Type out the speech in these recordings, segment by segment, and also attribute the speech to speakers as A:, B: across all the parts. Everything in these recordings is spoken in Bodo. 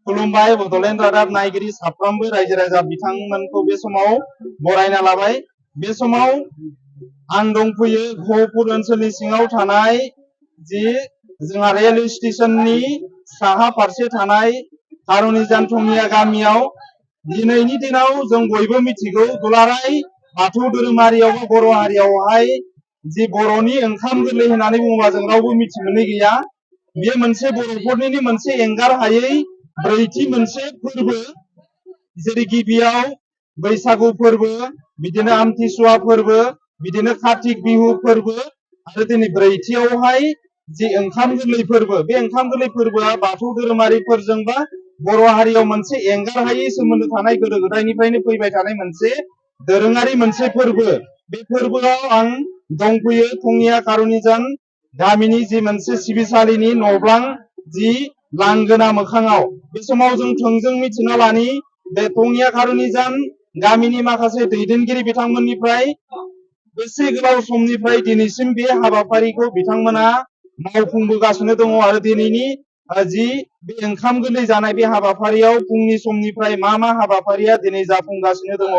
A: खुलुमबाय बड'लेण्ड रादाब नायगिरि साफ्रोमबो रायजो राजा बिथांमोनखौ बे समाव बरायना लाबाय। बे समाव आं दंफैयो गहपुर ओनसोलनि सिङाव थानाय जि जोंहा रेलवे स्टेशननि साहा फारसे थानाय कारुनिजान थंगिया गामियाव दिनैनि दिनाव जों बयबो मिथिगौ दुलाराय बाथौ धोरोमारियाव बर' हारियावहाय जि बर'नि ओंखाम गोरलै होननानै बुङोबा जों रावबो मिथि मोनै गैया। बे मोनसे बर'फोरनिनो मोनसे एंगार हायै ब्रैथि मोनसे फोरबो। जेरै गिबियाव बैसागु फोरबो, बिदिनो आमथिसुवा फोरबो, बिदिनो कार्तिक बिहु फोरबो आरो दिनै ब्रैथियावहाय जि ओंखाम गोरलै फोरबो। बे ओंखाम गोरलै फोरबोआ बाथौ धोरोमारिफोरजों बा बर' हारियाव मोनसे एंगार हायै सोमोन्दो थानाय गोदो गोदायनिफ्रायनो फैबाय थानाय मोनसे दोरोङारि मोनसे फोरबो। बे फोरबोआव आं दंफैयो थंगिया कारुनिजान गामिनि जि मोनसे सिबिसालिनि न'ब्लां जि लांगोना मोखाङाव। बे समाव जों थोंजों मिथिना लानि बे थंगिया कारुनिजान गामिनि माखासे दैदेनगिरि बिथांमोननिफ्राय बेसे गोलाव समनिफ्राय दिनैसिम बे हाबाफारिखौ बिथांमोना मावफुंबोगासिनो दङ आरो दिनैनि जि बे ओंखाम गोरलै जानाय बे हाबाफारियाव फुंनि समनिफ्राय मा हाबाफारिया दिनै जाफुंगासिनो दङ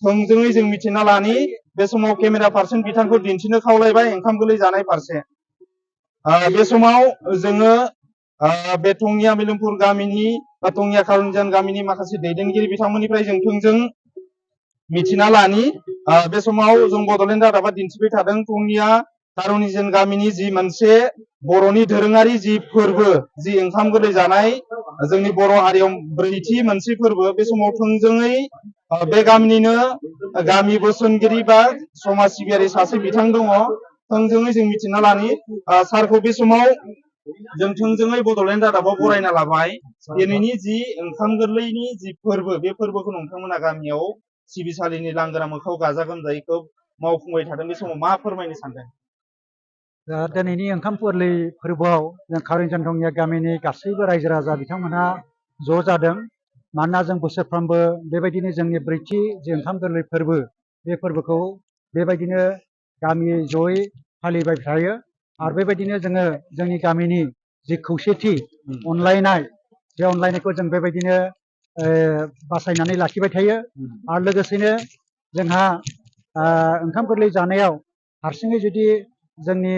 A: थोंजोङै जों मिथिना लानि। बे समाव केमेरा पार्सन बिथांखौ दिन्थिनो खावलायबाय ओंखाम गोरलै जानाय फारसे। बे समाव जोङो बे थंगिया मिलुमपुर गामिनि बा थंगिया कारुनिजान गामिनि माखासे दैदेनगिरि बिथांमोननिफ्राय जों थोंजों मिथिना लानि। बे समाव जों बड'लेण्ड रादाबा दिन्थिबाय थादों थंगिया कारुनिजान गामिनि जि मोनसे बर'नि दोरोङारि जि फोरबो, जि ओंखाम गोरलै जानाय जोंनि बर' हारियाव ब्रैथि मोनसे फोरबो। बे समाव थोंजोङै बे गामिनिनो गामि बोसोनगिरि बा समाज सिबियारि सासे बिथां दङ। थोंजोङै जों मिथिना लानि। सारखौ बे समाव जों थोंजोङै बड'लेण्ड रादाबाव बरायना लाबाय। दिनैनि जि ओंखाम गोरलैनि जि फोरबो, बे फोरबोखौ नोंथांमोना गामियाव सिबिसालिनि लांगोना मोखाङाव गाजा गोमजायै खोब मावफुंबाय थादों। बे समाव मा फोरमायनो सानदों?
B: दिनैनि ओंखाम गोरलै फोरबोआव जों कारुनिजान थंगिया गामिनि गासैबो रायजो राजा बिथांमोनहा ज' जादों। मानोना जों बोसोरफ्रोमबो बेबायदिनो जोंनि ब्रैथि जे ओंखाम गोरलै फोरबो, बे फोरबोखौ बेबायदिनो गामियै जयै फालिबाय थायो। आरो बेबायदिनो जोङो जोंनि गामिनि जि खौसेथि अनलायनाय, बे अनलायनायखौ जों बेबायदिनो बासायनानै लाखिबाय थायो। आरो लोगोसेनो जोंहा ओंखाम गोरलै जानायाव हारसिङै जुदि जोंनि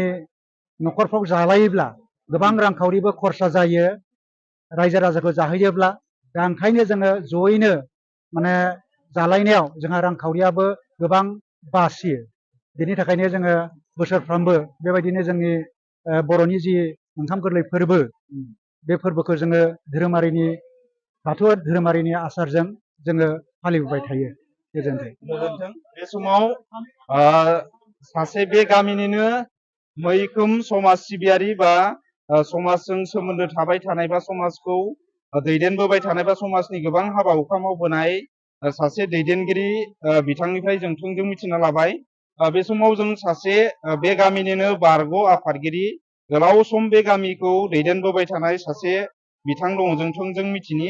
B: न'खरफ्राव जालायोब्ला गोबां रांखावरिबो खरसा जायो रायजो राजाखौ जाहोयोब्ला। दा ओंखायनो जोङो जयैनो माने जालायनायाव जोंहा रांखावरियाबो गोबां बासियो। बेनि थाखायनो जोङो बोसोरफ्रोमबो बेबायदिनो जोंनि बर'नि जि ओंखाम गोरलै फोरबो, बे फोरबोखौ जोङो धोरोमारिनि बाथौ धोरोमारिनि आसारजों जोङो फालिबोबाय थायो।
A: गोजोन्थों। बे समाव सासे बे गामिनिनो मैखोम समाज सिबियारि बा समाजजों सोमोन्दो थाबाय थानाय बा समाजखौ दैदेनबोबाय थानाय बा समाजनि गोबां हाबा हुखा मावबोनाय सासे दैदेनगिरि बिथांनिफ्राय जों थोंजों मिथिना लाबाय। बे समाव जों सासे बे गामिनिनो बारग' आफादगिरि, गोलाव सम बे गामिखौ दैदेनबोबाय थानाय सासे बिथां दङ, जों थोंजों मिथिनि।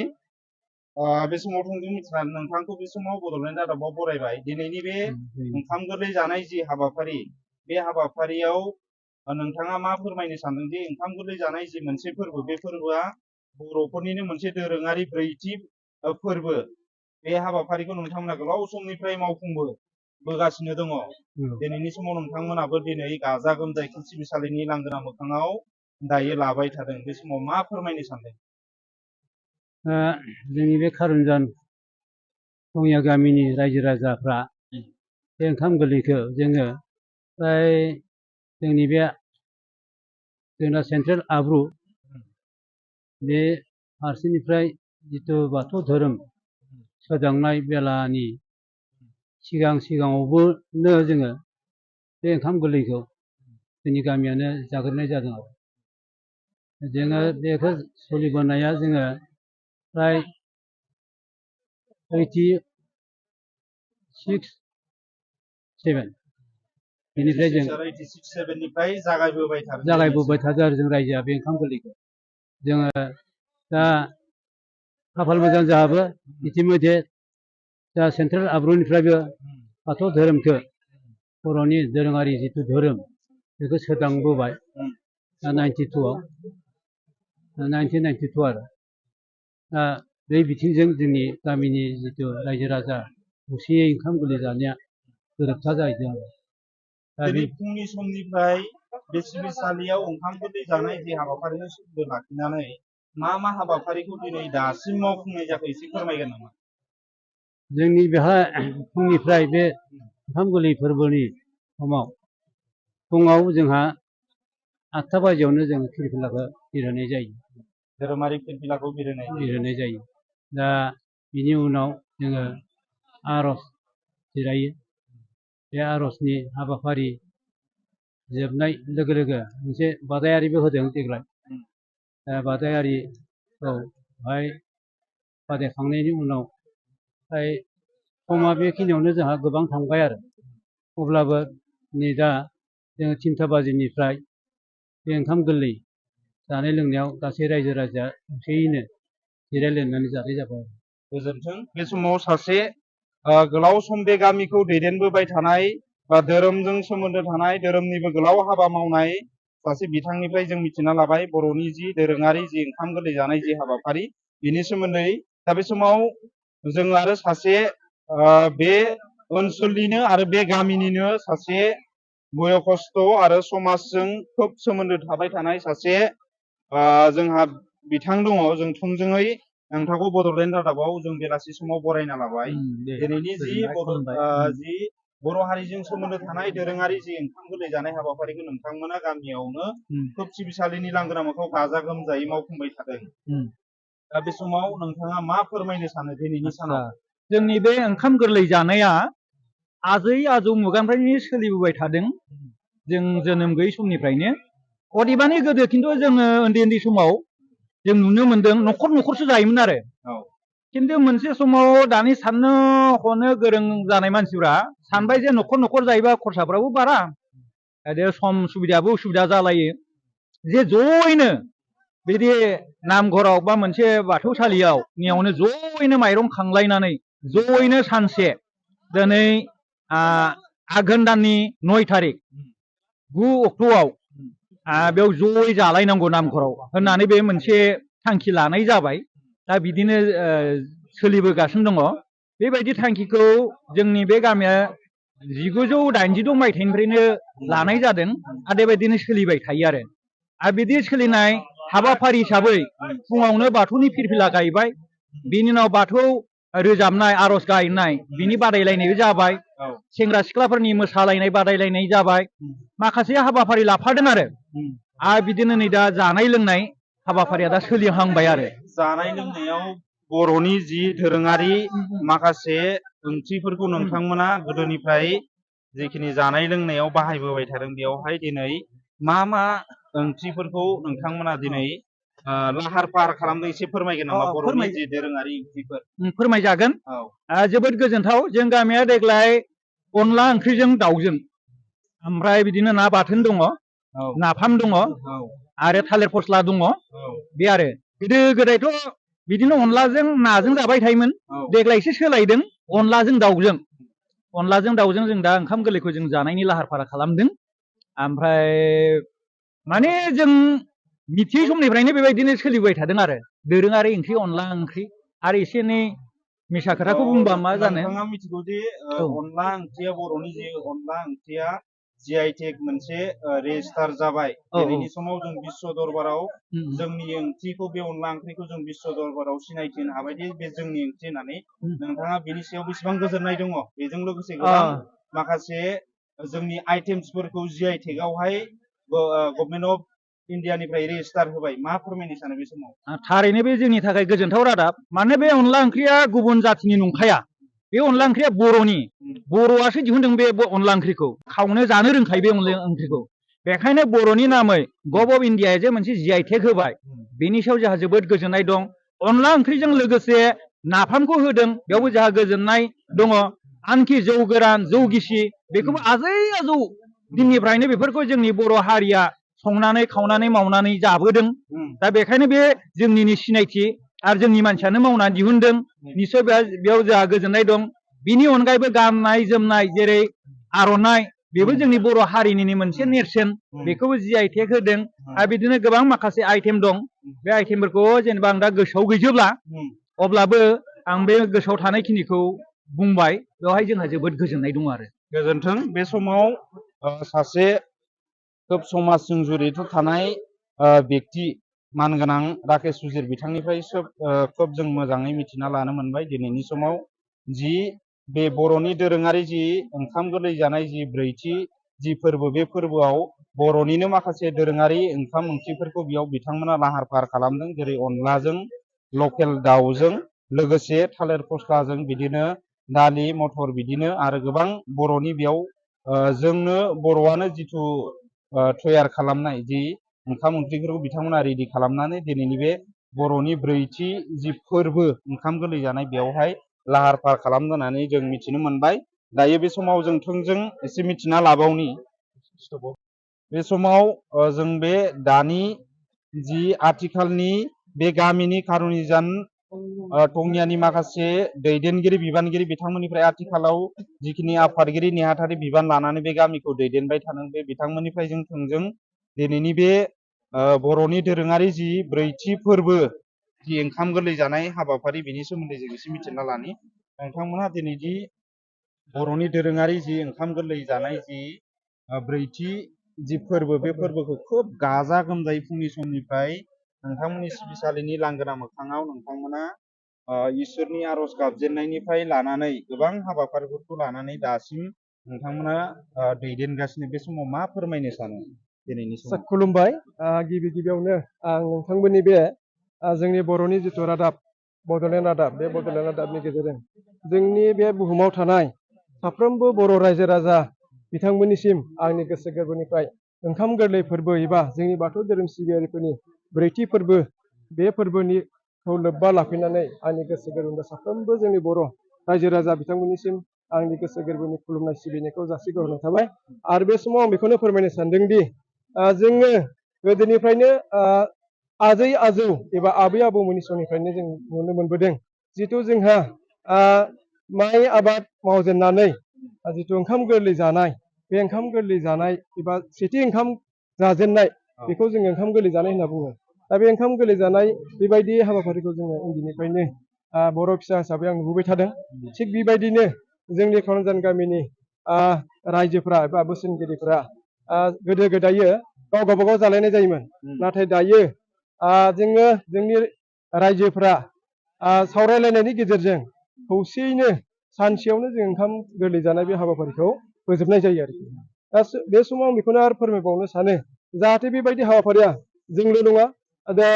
A: बे समाव थोंजों मिथिना नोंथांखौ बे समाव बड'लेण्ड रादाबाव बरायबाय। दिनैनि बे ओंखाम गोरलै जानाय जि हाबाफारि, बे हाबाफारियाव नोंथाङा मा फोरमायनो सानदों? जे ओंखाम गोरलै जानाय जि मोनसे फोरबो, बे फोरबोआ बर'फोरनिनो मोनसे दोरोङारि ब्रैथि फोरबो। बे हाबाफारिखौ नोंथांमोना गोलाव समनिफ्राय मावफुंबोगासिनो दङ। दिनैनि समाव नोंथांमोनाबो दिनै गाजा गोमजायै सिबिसालिनि लांगोना मोखाङाव दायो लाबाय थादों। बे समाव मा फोरमायनो सानदों?
C: जोंनि बे कारुनिजान थंगिया गामिनि रायजो राजाफ्रा बे ओंखाम गोरलैखौ जोङो फ्राय जोंनि बे जोंना सेन्ट्रेल आब्रु बे फारसेनिफ्राय जिथु बाथौ धोरोम सोदांनाय बेलानि सिगाङावबो जोङो बे ओंखाम गोरलैखौ जोंनि गामियानो जाग्रोनाय जादों आरो जोङो बेखौ सोलिबोनाया जोङो फ्राय 86-7 बेनिफ्राय जों जागायबोबाय थादों आरो जों रायजोआ बे ओंखाम गोरलैखौ। जोङो दा खाफाल मोजां जोंहाबो इतिमध्ये दा सेन्ट्रेल आब्रुनिफ्रायबो बाथौ धोरोमखौ बर'नि दोरोङारि जिथु धोरोम बेखौ सोदांबोबाय 1992 आरो दा बे बिथिंजों जोंनि गामिनि जिथु रायजो राजा खौसेयै ओंखाम गोरलै जानाया गोरोबथा जाहैदों आरो दा
A: दिनै फुंनि समनिफ्राय बे सिबिसालियाव ओंखाम गोरलै जानाय जे हाबाफारिजों सोमोन्दो लाखिनानै मा हाबाफारिखौ दिनै दासिम मावफुंनाय जाखो एसे फोरमायगोन नामा?
C: जोंनि बेहाय फुंनिफ्राय बे ओंखाम गोरलै फोरबोनि समाव फुङाव जोंहा 8टा बाजियावनो जों फिरफिलाखौ बिरहोनाय जायो।
A: धोरोमारि फिरफिलाखौ
C: बिरहोनाय जायो। दा बिनि उनाव जोङो आर'ज जिरायो। बे आर'जनि हाबाफारि जोबनाय लोगो लोगो मोनसे बादायारिबो होदों देग्लाय। बादायारिखौ बेहाय बादायखांनायनि उनाव समा बेखिनियावनो जोंहा गोबां थांबाय आरो अब्लाबो नै दा जोङो 3टा बाजिनिफ्राय बे ओंखाम गोरलै जानाय लोंनायाव गासै रायजो राजाया खौसेयैनो जिरायलायनानै जानाय जाबाय।
A: गोजोन्थों। बे समाव सासे गोलाव सम बे गामिखौ दैदेनबोबाय थानाय बा धोरोमजों सोमोन्दो थानाय धोरोमनिबो गोलाव हाबा मावनाय सासे बिथांनिफ्राय जों मिथिना लाबाय बर'नि जि दोरोङारि जि ओंखाम गोरलै जानाय जि हाबाफारि बिनि सोमोन्दै। दा बे समाव जों आरो सासे बे ओनसोलनिनो आरो बे गामिनिनो सासे बयखस्थ आरो समाजजों खोब सोमोन्दो थाबाय थानाय सासे जोंहा बिथां दङ। जों थोंजोङै नोंथांखौ बड'लेण्ड रादाबाव जों बेलासि समाव बरायना लाबाय। दिनैनि जि बर' हारिजों सोमोन्दो थानाय दोरोङारि जि ओंखाम गोरलै जानाय हाबाफारिखौ नोंथांमोना गामियावनो खोब सिबिसालिनि लांगोना मोखाङाव गाजा गोमजायै मावफुंबाय थादों। दा बे समाव नोंथाङा मा फोरमायनो सानो दिनैनि सानाव?
B: जोंनि बे ओंखाम गोरलै जानाया आजै आजौ मुगानिफ्रायनो सोलिबोबाय थादों। जों जोनोम गैयै समनिफ्रायनो अदेबानि गोदो खिन्थु जोङो उन्दै समाव जों नुनो मोनदों न'खर न'खरसो जायोमोन आरो। खिन्थु मोनसे समाव दानि साननो हनो गोरों जानाय मानसिफ्रा सानबाय जे न'खर न'खर जायोबा खरसाफ्राबो बारा आरो सम सुबिदायाबो उसुबिदा जालायो जे जयैनो बिदि नामघराव बा मोनसे बाथौसालियाव नियावनो जयैनो माइरं खांलायनानै जयैनो सानसे दिनै आघोन दाननि 9 थारिख 9 अक्ट'आव बेयाव जयै जालायनांगौ नामघराव होननानै बे मोनसे थांखि लानाय जाबाय। दा बिदिनो सोलिबोगासिनो दङ। बेबायदि थांखिखौ जोंनि बे गामिया 1986 मायथाइनिफ्रायनो लानाय जादों आरो बेबायदिनो सोलिबाय थायो आरो बिदि सोलिनाय हाबाफारि हिसाबै फुङावनो बाथौनि फिरफिला गायबाय। बिनि उनाव बाथौ रोजाबनाय आर'ज गायनाय बिनि बादायलायनायबो जाबाय। सेंग्रा सिख्लाफोरनि मोसालायनाय बादायलायनाय जाबाय। माखासे हाबाफारि लाफादों आरो बिदिनो नै दा जानाय लोंनाय हाबाफारिया दा सोलिहांबाय आरो
A: जानाय लोंनायाव बर'नि जि दोरोङारि माखासे ओंख्रिफोरखौ नोंथांमोना गोदोनिफ्राय जिखिनि जानाय लोंनायाव बाहायबोबाय थादों बेयावहाय दिनै मा ओंख्रिफोरखौ नोंथांमोना दिनै लाहार फाहार खालामदों एसे फोरमायगोन नामा? बर'नि जि दोरोङारि ओंख्रिफोर
B: फोरमायजागोन। जोबोद गोजोनथाव जों गामिया देग्लाय अनला ओंख्रिजों दाउजों ओमफ्राय बिदिनो ना बाथोन दङ, नाफाम दङ आरो थालिर फस्ला दङ। बे आरो गोदो गोदायथ' बिदिनो अनलाजों नाजों जाबाय थायोमोन। देग्लाय एसे सोलायदों अनलाजों दाउजों जों दा ओंखाम गोरलैखौ जों जानायनि लाहार फाहार खालामदों। ओमफ्राय माने जों मिथियै समनिफ्रायनो बेबायदिनो सोलिबाय थादों आरो दोरोङारि ओंख्रि अनला ओंख्रि आरो एसे एनै मिसा खोथाखौ बुंबा मा जानो।
A: नोंथाङा मिथिगौ जे अनला ओंख्रिया बर'नि जे अनला ओंख्रिया GI-टेग मोनसे रेजिस्टार जाबाय। दिनैनि समाव जों बिश्व दरबाराव जोंनि ओंख्रिखौ बे अनला ओंख्रिखौ जों बिश्व दरबाराव सिनायथि होनो हाबायदि बे जोंनि ओंख्रि होननानै। नोंथाङा बेनि सायाव बेसेबां गोजोननाय दङ? बेजों लोगोसे गोबां माखासे जोंनि आइटेम्सफोरखौ GI-टेगआवहाय गभर्नमेन्ट अफ इन्डियानिफ्राय रेजिस्टार होबाय। मा फोरमायनो सानो बे समाव?
B: थारैनो बे जोंनि थाखाय गोजोनथाव रादाब। माने बे अनला ओंख्रिया गुबुन जाथिनि नंखाया। बे अनला ओंख्रिया बर'नि, बर'आसो दिहुनदों बे अनला ओंख्रिखौ। खावनो जानो रोंखायो बे अनला ओंख्रिखौ। बेखायनो बर'नि नामै गभर्नमेन्ट अफ इन्डियाया जे मोनसे GI-टेग होबाय बेनि सायाव जोंहा जोबोद गोजोननाय दं। अनला ओंख्रिजों लोगोसे नाफामखौ होदों बेयावबो जोंहा गोजोननाय दङ। आनखि जौ गोरान जौ गिसि बेखौबो आजै आजौ दिननिफ्रायनो बेफोरखौ जोंनि बर' हारिया संनानै खावनानै मावनानै जाबोदों। दा बेखायनो बे जोंनिनो सिनायथि आरो जोंनि मानसियानो मावनानै दिहुनदों। निस्सय बेयाव जोंहा गोजोननाय दं। बिनि अनगायैबो गाननाय जोमनाय जेरै आर'नाइ
D: बेबो जोंनि बर' हारिनिनो मोनसे नेरसोन बेखौबो GI टेग होदों आरो बिदिनो गोबां माखासे आइटेम दं बे आइटेमफोरखौ जेनेबा आं दा गोसोआव गैजोबला अब्लाबो आं बे गोसोआव थानायखिनिखौ बुंबाय बेवहाय जोंहा जोबोद गोजोननाय दं आरो
A: गोजोन्थों बे समाव सासे खोब समाजजों जड़ित थानाय व्यक्ति मानगोनां राकेश सुजिर बिथांनिफ्राय खोब जों मोजाङै मिथिना लानो मोनबाय दिनैनि समाव जि बे बर'नि दोरोङारि जि ओंखाम गोरलै जानाय जि ब्रैथि जि फोरबो बे फोरबोआव बर'निनो माखासे दोरोङारि ओंखाम ओंख्रिफोरखौ बेयाव बिथांमोना लाहार फाहार खालामदों जेरै अनलाजों लकेल दाउजों लोगोसे थालिर फस्लाजों बिदिनो दालि मटर बिदिनो आरो गोबां बर'नि बेयाव जोंनो बर'आनो जिथु तयार खालामनाय जि ओंखाम ओंख्रिफोरखौ बिथांमोना रेडि खालामनानै दिनैनि बे बर'नि ब्रैथि जि फोरबो ओंखाम गोरलै जानाय बेवहाय लाहार फाहार खालामनानै जों मिथिनो मोनबाय दायो बे समाव जों थोंजों एसे मिथिना लाबावनि बे समाव जों बे दानि जि आथिखालनि बे गामिनि कारुनिजान टंगियानि माखासे दैदेनगिरि बिबानगिरि बिथांमोननिफ्राय आथिखालाव जिखिनि आफादगिरि नेहाथारि बिबान लानानै बे गामिखौ दैदेनबाय थादों बे बिथांमोननिफ्राय जों थोंजों दिनैनि बे बर'नि दोरोङारि जि ब्रैथि फोरबो जि ओंखाम गोरलै जानाय हाबाफारि बेनि सोमोन्दै जों एसे मिथिना लानि नोंथांमोनहा दिनैनि बर'नि दोरोङारि जि ओंखाम गोरलै जानाय जि ब्रैथि जि फोरबो बे फोरबोखौ खोब गाजा गोमजायै फुंनि समनिफ्राय नोंथांमोननि सिबिसालिनि लांगोना मोखाङाव नोंथांमोना इसोरनि आर'ज गाबजेननायनिफ्राय लानानै गोबां हाबाफारिफोरखौ लानानै दासिम नोंथांमोना दैदेनगासिनो बे समाव मा फोरमायनो सानो दिनैनि समाव
E: खुलुमबाय गिबि गिबियावनो आं नोंथांमोननि बे जोंनि बर'नि जिथु रादाब बड'लेण्ड रादाब बे बड'लेण्ड रादाबनि गेजेरजों जोंनि बे बुहुमाव थानाय साफ्रोमबो बर' रायजो राजा बिथांमोननिसिम आंनि गोसो गोरबोनिफ्राय ओंखाम गोरलै फोरबो एबा जोंनि बाथौ धोरोम सिबियारिफोरनि ब्रैथि फोरबो बे फोरबोनिखौ लोब्बा लाफैनानै आंनि गोसो गोरबोनिफ्राय साफ्रोमबो जोंनि बर' रायजो राजा बिथांमोननिसिम आंनि गोसो गोरबोनि खुलुमनाय सिबिनायखौ जासिहरनाय थाबाय आरो बे समाव आं बेखौनो फोरमायनो सानदोंदि जोङो गोदोनिफ्रायनो आजै आजौ एबा आबै आबौमोननि समनिफ्रायनो जों नुनो मोनबोदों जिथु जोंहा माइ आबाद मावजेननानै जिथु ओंखाम गोरलै जानाय बे ओंखाम गोरलै जानाय एबा सेथि ओंखाम जाजेननाय बेखौ जोङो ओंखाम गोरलै जानाय होनना बुङो दा बे ओंखाम गोरलै जानाय बेबायदि हाबाफारिखौ जोङो उन्दैनिफ्रायनो बर' फिसा हिसाबै आं नुबोबाय थादों थिग बेबायदिनो जोंनि खनजान गामिनि रायजोफ्रा एबा बोसोनगिरिफ्रा गोदो गोदायो गाव गावबागाव जालायनाय जायोमोन नाथाय दायो जोङो जोंनि रायजोफ्रा सावरायलायनायनि गेजेरजों खौसेयैनो सानसेयावनो जों ओंखाम गोरलै जानाय बे हाबाफारिखौ फोजोबनाय जायो आरोखि दा बे समाव आं बेखौनो आरो फोरमायबावनो सानो जाहाथे बेबायदि हाबाफारिया जोंल' नङा दा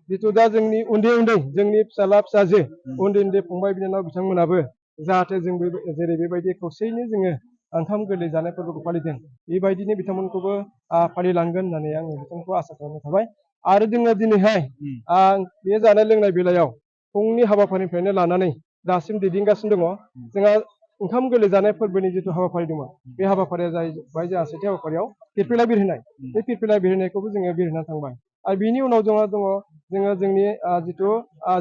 E: जिथु दा जोंनि उन्दै उन्दै जोंनि फिसाला फिसाजो उन्दै उन्दै फंबाय बिनानाव बिथांमोनाबो जाहाथे जों जेरै बेबायदि खौसेयैनो जोङो ओंखाम गोरलै जानाय फोरबोखौ फालिदों बेबायदिनो बिथांमोनखौबो फालिलांगोन होननानै आङो बिथांमोनखौ आसा खालामनाय थाबाय आरो जोङो दिनैहाय बे जानाय लोंनाय बेलायाव फुंनि हाबाफारिनिफ्रायनो लानानै दासिम दैदेनगासिनो दङ जोंहा ओंखाम गोरलै जानाय फोरबोनि जिथु हाबाफारि दङ बे हाबाफारिया जाहैबाय जोंहा सेथि हाबाफारियाव फिरफिला बिरहोनाय बे फिरफिला बिरहोनायखौबो जोङो बिरहोना थांबाय आरो बिनि उनाव जोंहा दङ जोङो जोंनि जिथु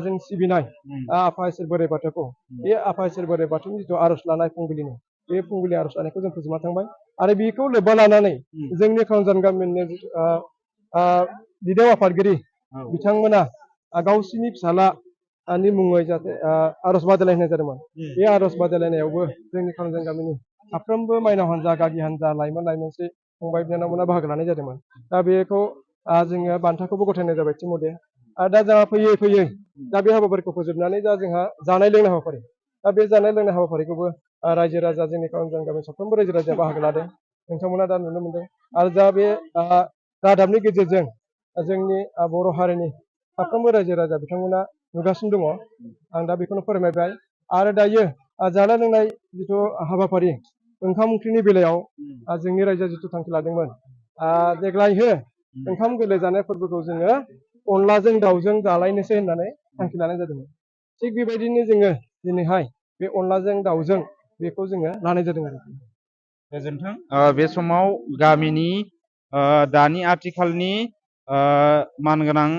E: जों सिबिनाय आफा इसोर बोराइ बाथौखौ बे आफा इसोर बोराइ बाथौनि जिथु आर'ज लानाय फुंबिलिनि बे फुंबिलि आर'ज लानायखौ जों फोजोबना थांबाय आरो बेखौ लोब्बा लानानै जोंनि खनजान गामिनि बिदाव आफादगिरि बिथांमोना गावसिनि फिसालानि मुङै जाहाथे आर'ज बादायलायनाय जादोंमोन बे आर'ज बादायलायनायावबो जोंनि खनजान गामिनि साफ्रोमबो माइनाव हान्जा गागि हान्जा लाइमोनसे फंबाय बिनानावमोना बाहागो लानाय जादोंमोन दा बेखौ जोङो बान्थाखौबो गथायनाय जाबाय थिमथे आरो दा जोंहा फैयै फैयै दा बे हाबाफारिखौ फोजोबनानै दा जोंहा जानाय लोंनाय हाबाफारि दा बे जानाय लोंनाय हाबाफारिखौबो रायजो राजा जोंनि खनजान गामिनि साफ्रोमबो रायजो राजाया बाहागो लादों नोंथांमोना दा नुनो मोनदों आरो दा बे रादाबनि गेजेरजों जोंनि बर' हारिनि साफ्रोमबो रायजो राजा बिथांमोना नुगासिनो दङ आं दा बेखौनो फोरमायबाय आरो दायो जानाय लोंनाय जिथु हाबाफारि ओंखाम ओंख्रिनि बेलायाव जोंनि रायजोआ जिथु थांखि लादोंमोन देग्लायहो ओंखाम गोरलै जानाय फोरबोखौ जोङो अनलाजों दाउजों जालायनोसै होननानै थांखि लानाय जादोंमोन थिग बेबायदिनो जोङो दिनैहाय बे अनलाजों दाउजों बेखौ जोङो लानाय जादों आरोखि
A: गोजोन्थों बे समाव गामिनि दानि आथिखालनि मानगोनां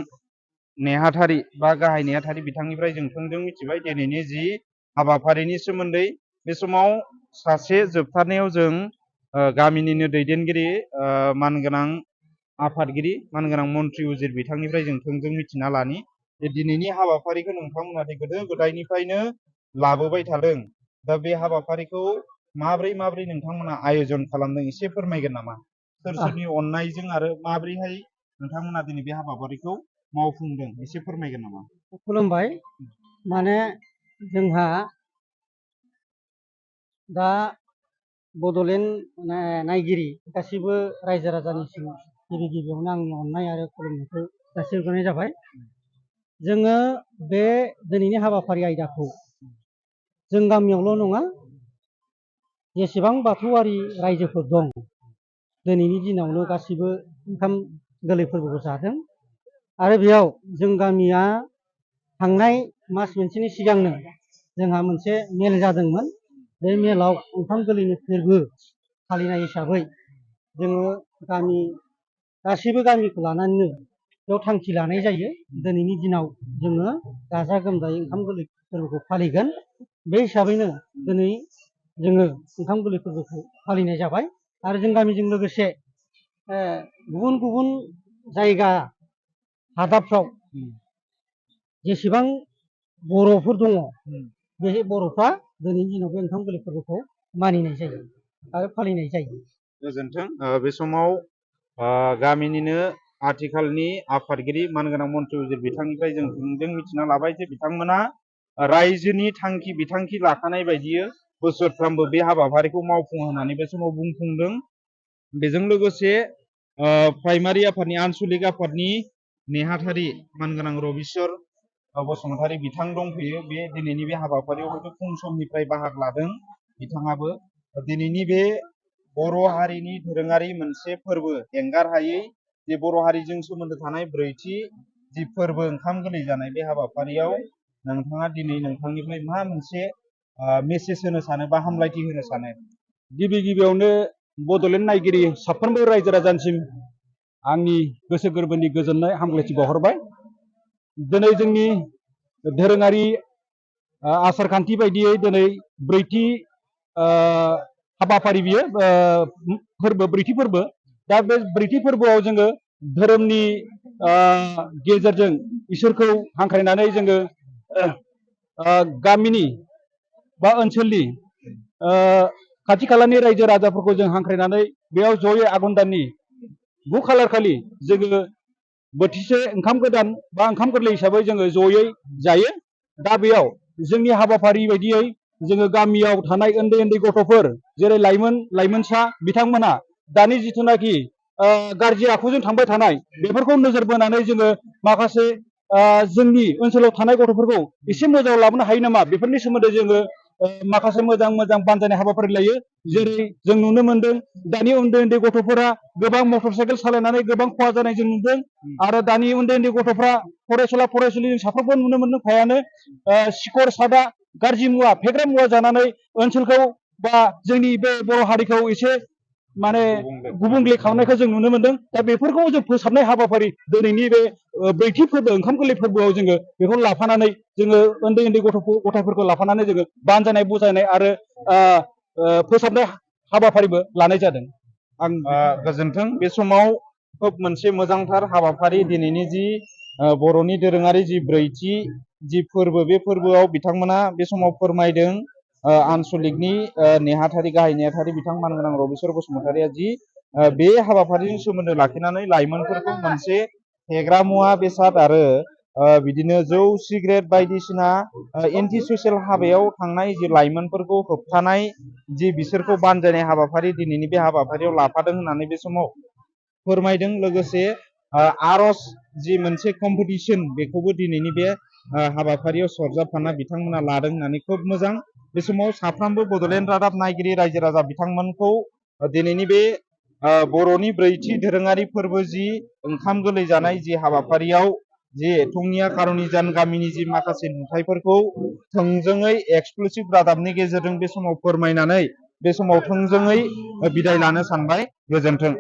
A: नेहाथारि बा गाहाय नेहाथारि बिथांनिफ्राय जों थोंजों मिथिबाय दिनैनि जि हाबाफारिनि सोमोन्दै बे समाव सासे जोबथारनायाव जों गामिनिनो दैदेनगिरि मानगोनां आफादगिरि मानगोनां मन्त्रि उजिर बिथांनिफ्राय जों थोंजों मिथिना लानि जे दिनैनि हाबाफारिखौ नोंथांमोना गोदो गोदायनिफ्रायनो लाबोबाय थादों। दा बे हाबाफारिखौ माब्रै नोंथांमोना आयोजन खालामदों एसे फोरमायगोन नामा? सोर सोरनि अननायजों आरो माब्रैहाय नोंथांमोना दिनै बे हाबाफारिखौ मावफुंदों एसे फोरमायगोन नामा?
F: खुलुमबाय। माने जोंहा दा बड'लेण्ड नायगिरि गासिबो रायजो राजानिसिम गिबियावनो आंनि अननाय आरो खुलुमनायखौ जासिहरग्रोनाय जाबाय। जोङो बे दिनैनि हाबाफारि आयदाखौ जों गामियावल' नङा, जेसेबां बाथौआरि रायजोफोर दं दिनैनि दिनावनो गासिबो ओंखाम गोरलै फोरबोखौ जादों। आरो बेयाव जों गामिया थांनाय मास मोनसेनि सिगांनो जोंहा मोनसे मेल जादोंमोन। बे मेलाव ओंखाम गोरलैनि फोरबो फालिनाय हिसाबै जोङो गासिबो गामिखौ लानानैनो बेयाव थांखि लानाय जायो। दिनैनि दिनाव जोङो गाजा गोमजायै ओंखाम गोरलै फोरबोखौ फालिगोन। बे हिसाबैनो दिनै जोङो ओंखाम गोरलै फोरबोखौ फालिनाय जाबाय। आरो जों गामिजों लोगोसे गुबुन गुबुन जायगा हादाबफ्राव जेसेबां बर'फोर दङ बे बर'फ्रा दिनैनि दिनाव बे ओंखाम गोरलै फोरबोखौ मानिनाय जायो आरो फालिनाय जायो।
A: गोजोन्थों। बे समाव गामिनिनो आथिखालनि आफादगिरि मानगोनां मन्त्रि उजिर बिथांनिफ्राय जों थोंजों मिथिना लाबाय जे बिथांमोना रायजोनि थांखि बिथांखि लाखानाय बायदियै बोसोरफ्रोमबो बे हाबाफारिखौ मावफुङो होननानै बे समाव बुंफुंदों। बेजों लोगोसे प्राइमारि आफादनि आनसलिक आफादनि नेहाथारि मानगोनां रबिस्वर बसुमतारी बिथां दंफैयो। बे दिनैनि बे हाबाफारियाव हयथ' फुं समनिफ्राय बाहागो लादों बिथाङाबो। दिनैनि बे बर' हारिनि दोरोङारि मोनसे फोरबो एंगार हायै जे बर' हारिजों सोमोन्दो थानाय ब्रैथि जि फोरबो ओंखाम गोरलै जानाय बे हाबाफारियाव नोंथाङा दिनै नोंथांनिफ्राय मा मोनसे मेसेज होनो सानो बा हामलायथि होनो सानो?
G: गिबियावनो बड'लेण्ड नायगिरि साफ्रोमबो रायजो राजानिसिम आंनि गोसो गोरबोनि गोजोननाय हामलायथि बावहरबाय। दिनै जोंनि दोरोङारि आसार खान्थि बायदियै दिनै ब्रैथि हाबाफारि बियो फोरबो, ब्रैथि फोरबो। दा बे ब्रैथि फोरबोआव जोङो धोरोमनि गेजेरजों इसोरखौ हांख्रायनानै जोङो गामिनि बा ओनसोलनि खाथि खालानि रायजो राजाफोरखौ जों हांख्रायनानै बेयाव जयै आघन दाननि 9 खालार खालि जोङो बोथिसे ओंखाम गोदान बा ओंखाम गोरलै हिसाबै जोङो जयै जायो। दा बेयाव जोंनि हाबाफारि बायदियै जोङो गामियाव थानाय उन्दै उन्दै गथ'फोर जेरै लाइमोनसा बिथांमोना दानि जिथुनाखि गाज्रि आखुजों थांबाय थानाय बेफोरखौ नोजोर बोनानै जोङो माखासे जोंनि ओनसोलाव थानाय गथ'फोरखौ एसे मोजाङाव लाबोनो हायो नामा, बेफोरनि सोमोन्दै जोङो माखासे मोजां बानजायनाय हाबाफारि लायो। जेरै जों नुनो मोनदों दानि उन्दै उन्दै गथ'फोरा गोबां मटर साइकेल सालायनानै गोबां खहा जानाय जों नुदों। आरो दानि उन्दै उन्दै गथ'फ्रा फरायसुलि जों साफ्रोमबो नुनो मोनदों फ्रायानो सिखर सादा गाज्रि मुवा फेग्रा मुवा जानानै ओनसोलखौ बा जोंनि बे बर' हारिखौ एसे माने गुबुंले खालामनायखौ जों नुनो मोनदों। दा बेफोरखौ जों फोसाबनाय हाबाफारि दिनैनि बे ब्रैथि फोरबो ओंखाम गोरलै फोरबोआव जोङो बेखौ लाफानानै जोङो उन्दै उन्दै गथ'फोरखौ लाफानानै जोङो बानजायनाय बुजायनाय आरो फोसाबनाय हाबाफारिबो लानाय जादों। आं
A: गोजोन्थों। बे समाव खोब मोनसे मोजांथार हाबाफारि दिनैनि जि बर'नि दोरोङारि जि ब्रैथि जि फोरबो, बे फोरबोआव बिथांमोना बे समाव फोरमायदों आनसलिकनि नेहाथारि गाहाय नेहाथारि बिथां मानगोनां रबिस्वर बसुमतारीया जि बे हाबाफारिजों सोमोन्दो लाखिनानै लाइमोनफोरखौ मोनसे फेग्रा मुवा बेसाद आरो बिदिनो जौ सिगारेट बायदिसिना एन्टि ससियेल हाबायाव थांनाय जि लाइमोनफोरखौ होबथानाय जि बिसोरखौ बानजायनाय हाबाफारि दिनैनि बे हाबाफारियाव लाफादों होननानै बे समाव फोरमायदों। लोगोसे आर'ज जि मोनसे कम्पिटिसन बेखौबो दिनैनि बे हाबाफारियाव सरजाबफाना बिथांमोना लादों होननानै खोब मोजां। बे समाव साफ्रोमबो बड'लेण्ड रादाब नायगिरि रायजो राजा बिथांमोनखौ दिनैनि बे बर'नि ब्रैथि दोरोङारि फोरबो जि ओंखाम गोरलै जानाय जि हाबाफारियाव जि थंगिया कारुनिजान गामिनि जि माखासे नुथायफोरखौ थोंजोङै एक्सक्लुसिभ रादाबनि गेजेरजों बे समाव फोरमायनानै बे समाव थोंजोङै बिदाय लानो सानबाय। गोजोन्थों।